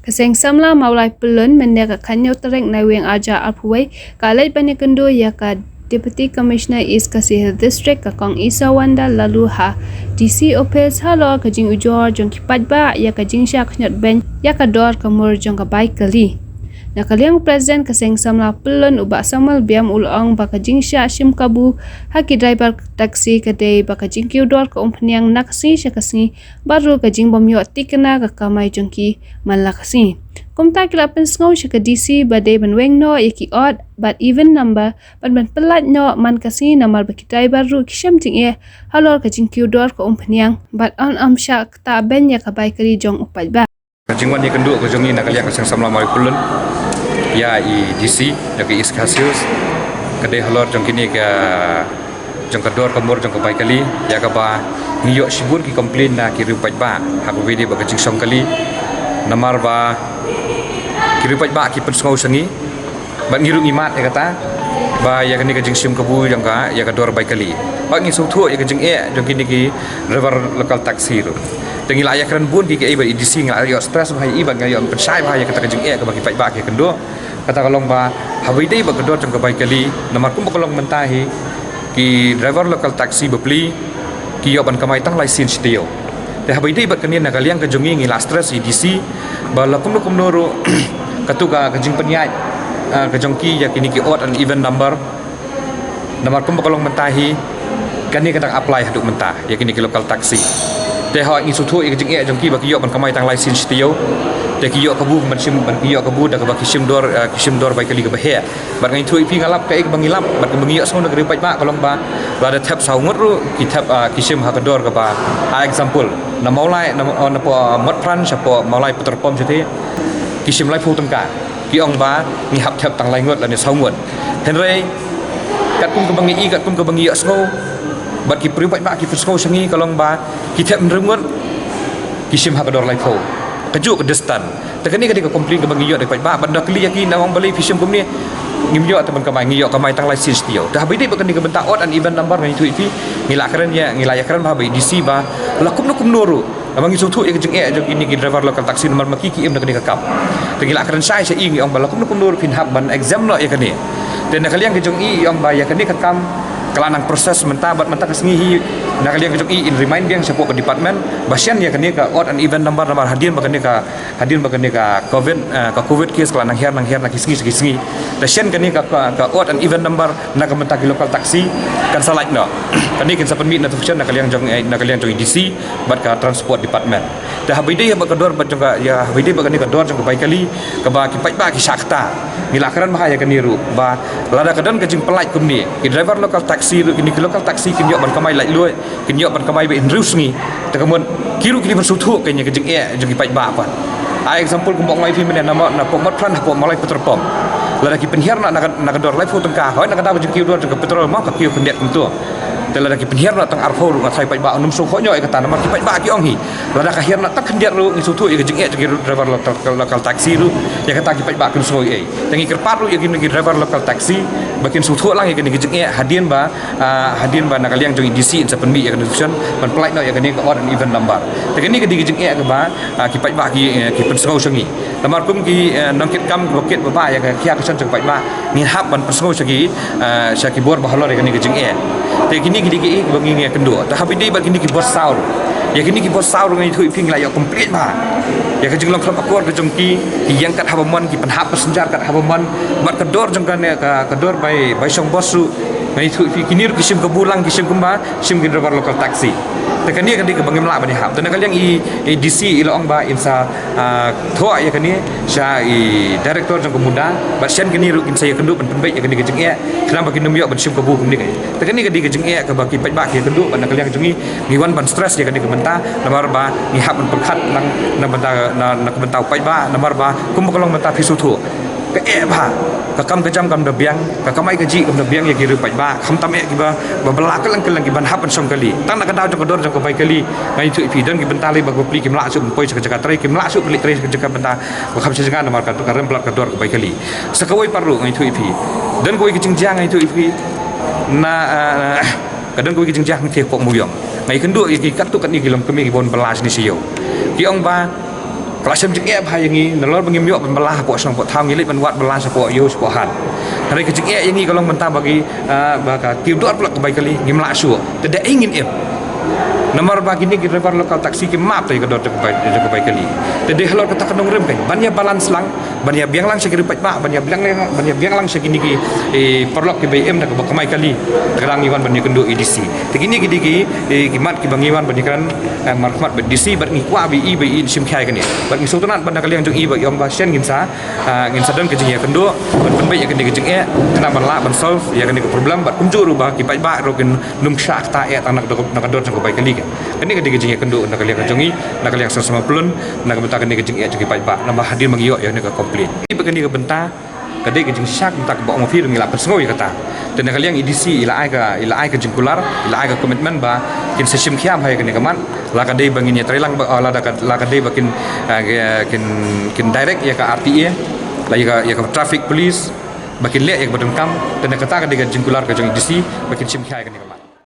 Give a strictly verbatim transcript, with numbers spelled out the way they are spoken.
Ka Seng Samla Mawlai Pyllun mynne ka khatnyo tarik Naiwieng arja arphew wei ka leit ban ïakynduh ïa ka Deputy Commissioner East Khasi Hills District ka Kong Isawanda Laloo ha D C Office halor ka jingujor jong ki paidbah ïa ka jingshah khñiot beiñ ïa ka dor ka mur jong ka bai kali. Na ka liang u President ka Seng Samla Pyllun u Bah Samuel Biam u la ong ba ka jingshah shim kabu ha ki driver taxi ka dei ba ka jingkiew dor ka umphniang na ka sngi sha ka sngi bad ruh ka jingbym ïoh tikna ka kamai jong ki man la ka sngi. Kumta ki la pynsngew sha ka D C ba dei ban weng noh ïa ki odd bad even number bad ban pyllait noh man ka sngi namar ba ki driver ruh ki shem jingeh halor ka jingkiew dor ka umphniang bad yn ym shah ktah beiñ ïa ka bai kali jong u paidbah. Ka jingwan ïakynduh ka jong ngi na ka liang ka Seng Samla Mawlai Pyllun ïa i D C jong ka East Khasi Hills ka dei halor jong kine ka jong ka dor ka mur jong ka bai kali ïa kaba ngi ïoh shibun ki complain na ki riew paidbah ha kaba ïadei bad ka jingshong kali namar ba ki riew paidbah ki pynsngew sha ngi. Bad ngi ruh ngi mad ïa kata ba ïa kane ka jingshim kabu jong ka ïa ka dor bai kali. Bad ngi sngewthuh ïa ka jingeh jong kine ki driver local taxi ruh. Te ngi la ïakren bun ki ki ei bad i D C ngi la ïoh stress bha ïa i bad ngi la ïoh pynshai bha ïa kata ka jingeh kaba ki paidbah ki kynduh. Kata ka long ba haba ïadei bad ka dor jong ka bai kali namar kumba ka long mynta hi ki driver local taxi bapli ki ïoh ban kamai tang lai sien shi taïew. Te haba ïadei bad kane na ka liang ka jong ngi ngi la stress ïa i D C ba la kumno kumno ruh katu ka ka jingpynïaid ah, ka jong ki ïa kine ki odd and even number. Namar kumba ka long mynta hi kane ka dang apply haduh mynta ïa kine ki local taxi. Te hooid ngi sngewthuh ïa ka jingeh jong ki ba ki ïoh ban kamai tang lai sien shi taïew. Te ki ïoh kabu ban shim ban ki ïoh kabu da kaba ki shim dor ah, ki shim dor bai kali kaba heh. Bad nga ïathuh ïa phi nga lap kaei kaba ngi lap bad kaba ngi ïohsngew na ka ri paidbah ka long ba lada thep saw ngut ruh ki thep ah, ki shim ha ka dor kaba. Ah, example na Mawlai na, na poh Motphran sha poh Mawlai petrol pump shatei ki shim laiphew tyngka. Ki ong ba ngi hap thep tang lai ngut lane saw ngut. Hynrei katkum kaba ngi i katkum kaba ngi ïohsngew bad ki ri paidbah ki pynsngew sha ngi ka long ba ki thep hynriew ngut ki shim ha ka dor laiphew. Kajuh ka distance. Te kane ka dei ka complain kaba ngi ïoh da ki paidbah bad da kylli ïa ki na ong balei phi shim kumne. Ngim ïoh te ban kamai ngi ïoh kamai tang lai sien shi taïew. Te haba ïadei bad kane ka bynta odd and even number nga ïathuh ïa phi ngi la kren ïa ngi la ïakren bha bad i D C ba la kumno kumno ruh. Namar ngi sngewthuh ïa ka jingeh jong kine ki driver local taxi namar ma ki ki im na kane ka kam. Te ngi la kren shai sha i ngi ong ba la kumno kumno ruh phin hap ban exempt noh ïa kane. Te na ka liang ka jong i i ong ba ïa kane ka kam ka la nang process mynta bad mynta ka sngi hi na ka liang ka jong i in remind biang shapoh ka department ba shen ïa kane ka odd and even number namar hadien ba kane ka hadien ba kane ka covid ah, ka covid case ka la nang hiar nang hiar na ki sngi sha ki sngi. Te shen kane ka ka ka odd and even number na ka bynta ki local taxi kan sa lait noh. Kane kin sa pynmih notification na ka liang jong eh, na ka liang jong i D C bad ka transport department. Te haba ïadei bad ka dor bad jong ka ïa haba ïadei bad kane ka dor jong ka bai kali kaba ki paidbah ki shah ktah. Ngi la kren bha ïa kane ruh ba lada ka don ka jingpynlait kumne ki driver local taxi ruh kine ki local taxi kin ïoh ban kamai laitluid kin ïoh ban kamai bad hynriew sngi. Te ka mut ki ruh kine ban sngewthuh ka ïa ka jingeh jong ki paidbah pat. Ai example kumba ong ïa phi mynne na Motphran hapoh Mawlai petrol pump. Lada ki pynhiar na na ka dor laiphew tyngka hooid na ka daw ka jingkiew dor jong ka petrol ma ka kiew khyndiat kumto. Te lada ki pynhiar na tang arphew ruh nga tharai paidbah ym sngewkhoh ïa kata namar ki paidbah ki ong hi. Lada ka hiar na tang khyndiat ruh ngi sngewthuh ïa ka jingeh jong ki driver local taxi ruh ïa kata ki paidbah kin sngew ei. Te ngi kyrpad ruh ïa ki driver local taxi ba kin sngewthuh lang ïa kane ka jingeh hadien ba ah, hadien ba na ka liang jong i D C in sa pynmih ïa ka notification ban pynlait noh ïa kane ka odd and even number. Te kane ka dei ka jingeh kaba ah, ki paidbah ki eh, ki pynsngew sha ngi. Namar kum ki eh, nongkitkam kiba kit ba bah ïa ka khia ka shan jong ki paidbah ngin hap ban pynsngew sha ki eh, sha ki bor ba halor ïa kane ka jingeh. Te kine ki dei kiei kiba ngi ngi kynduh. Te haba ïadei bad kine ki bor saw ruh ïa kine ki bor saw ruh nga ïathuh ïa phi ngi la ïoh complain bha ïa ka jinglong khlem akor ka jong ki ki ïeng kat haba mon ki pynhap passenger kat haba mon bad ka dor jong kane ka ka dor bai bai shong bos ruh. Nga ïathuh ïa phi kine ruh ki shim kabu lang ki shim kumba shim ki driver local taxi. Te kane ka dei kaba ngim lah ban ïahap. Te na ka liang i, i D C i la ong ba in sa ah, thoh ïa kane sha i director jong ka MUDA bad shen kane ruh kin sa ïakynduh ban pynbeit ïa kane ka jingeh khnang ba kin ym ïoh ban shim kabu kumne ka. Te kane ka dei ka jingeh kaba ki paidbah ki ïakynduh bad na ka liang jong ngi ngi wan ban stress ïa kane ka bynta namar ba ngi hap ban pyrkhat lang na bynta na na ka bynta u paidbah namar ba kumba ka long mynta phi sngewthuh. Ka eh bha, ka kam ka jam kam da biang, ka kamai kajih kam da biang ïa ki riew paidbah, khamtam eh kiba, ba bylla kylleng kylleng kiban hap ban shong kali. Tang na ka daw jong ka dor jong ka bai kali, nga ïathuh ïa phi, don ki bynta lei ba ki bapli kim lah shuh ban poi sha ka jaka trei, kim lah shuh ban leit trei sha ka jaka bynta ba kham shajngan namar ka, ka rem palat ka dor ka bai kali. Sa kawei pat ruh nga ïathuh ïa phi, don kawei ka jingjia nga ïathuh ïa phi, na, ah, ka don kawei ka jingjia hangtei hapoh Mawïong. Nga ïakynduh ïa ki katto katne ki longkmie kiba wan bylla shane sha ïew. Ki ong ba ka la shem jingeh bha ïa ngi, nalor ba ngim ïoh ban bylla hapoh shnong hapoh thaw, ngi leit ban wad bylla shapoh ïew shapoh hat. Hynrei ka jingeh ïa ngi ka long mynta ba ki, ah, ba ka, ki dor palat ka bai kali, ngim lah shuh. Te da ei ngin im? Namar ba kine ki driver local taxi ki map ïa ka dor jong ka bai, jong ka bai kali. Te dei halor kata ka nongrim kein ban ïa balance lang, ban ïa biang lang sha ki riew paidbah, ban ïa biang lang, ban ïa biang lang sha kine ki, eh, paralok kiba im da kaba kamai kali. Ka dang ngi wan ban ïakynduh ïa i D C. Te kine ki dei ki, eh, ki mat kiba ngi wan ban ïakren, eh, markhmat bad D C, bad ngi kwah ba i, ba i shim khia ïa kane. Bad ngi sngewtynnat bad na ka liang jong i ba i ong ba shen ngin sa, ah, ngin sa don ka jingïakynduh ban pynbeit ïa kane ka jingeh, khnang ban lah ban solve ïa kane ka problem, bad kumjuh ruh ba ki paidbah ruh kin nym shah kata eh tang na ka dor, na ka dor jong ka bai kali kein. Kane ka dei ka jingïakynduh na ka liang ka jong i, na ka liang Seng Sema Pyllun, na ka bynta kane ka jingeh jong ki paidbah, namar hadien ba ngi ïoh ïa kane ka complaint. Ba kane ka bynta ka dei ka jingshisha, kumta kaba ong ma phi ruh ngi la pynsngew ïa kata. Te na ka liang i D C i la ai ka, i la ai ka jingkular, i la ai ka commitment ba kin sa shim khia bha ïa kane ka mat, la ka dei ba ngin ïatrei lang ba, oh, la da ka, la ka dei ba kin, ah, kin, kin direct ïa ka R T A, la ïa ka, ïa ka traffic police ba kin leh ïa kaba donkam. Te na kata ka dei ka jingkular ka jong i D C ba kin shim khia ïa kane ka mat.